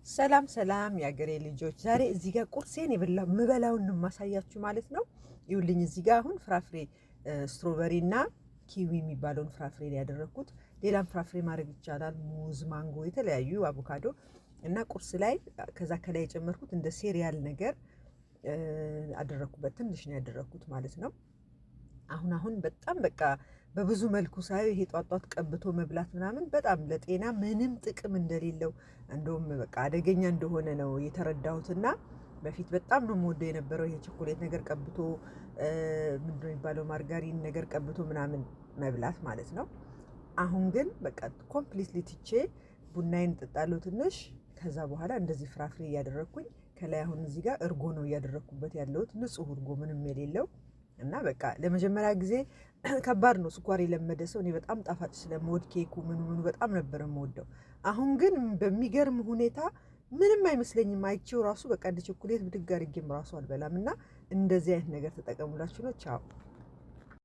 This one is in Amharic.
ሰላም ሰላም የአገሬ ልጆች፣ ዛሬ እዚህ ጋር ቁርሴን የምበላውን ነው የማሳያችሁ ማለት ነው። ይኸውልኝ እዚህ ጋር አሁን ፍራፍሬ strawberry እና kiwi የሚባለውን ፍራፍሬ ነው ያደረግኩት። ሌላም ፍራፍሬ ማድረግ ይቻላል። ሙዝ፣ ማንጎ፣ የተለያዩ አቮካዶ እና ቁርስ ላይ ከዛ ከላይ የጨመርኩት እንደ cereal ነገር አደረግኩበት። ትንሽ ነው ያደረግኩት ማለት ነው። አሁን አሁን በጣም በቃ በብዙ መልኩ ሳየው ይሄ ጧጧት ቀብቶ መብላት ምናምን በጣም ለጤና ምንም ጥቅም እንደሌለው፣ እንደውም በቃ አደገኛ እንደሆነ ነው የተረዳሁትና በፊት በጣም ነው የምወደው የነበረው ይሄ ቸኮሌት ነገር ቀብቶ፣ ምንድነው የሚባለው፣ ማርጋሪን ነገር ቀብቶ ምናምን መብላት ማለት ነው። አሁን ግን በቃ completely ትቼ ቡናዬን እጠጣለሁ ትንሽ፣ ከዛ በኋላ እንደዚህ ፍራፍሬ እያደረግኩኝ ከላይ፣ አሁን እዚህ ጋር እርጎ ነው እያደረግኩበት ያለሁት፣ ንጹህ እርጎ ምንም የሌለው። እና በቃ ለመጀመሪያ ጊዜ ከባድ ነው ስኳር የለመደ ሰው። እኔ በጣም ጣፋጭ ስለምወድ ኬኩ ምኑ ምኑ በጣም ነበር የምወደው። አሁን ግን በሚገርም ሁኔታ ምንም አይመስለኝም። አይቼው ራሱ በቃ እንደ ቸኮሌት ብድግ አድርጌም ራሱ አልበላም። እና እንደዚህ አይነት ነገር ተጠቀሙላችሁ ነው። ቻው።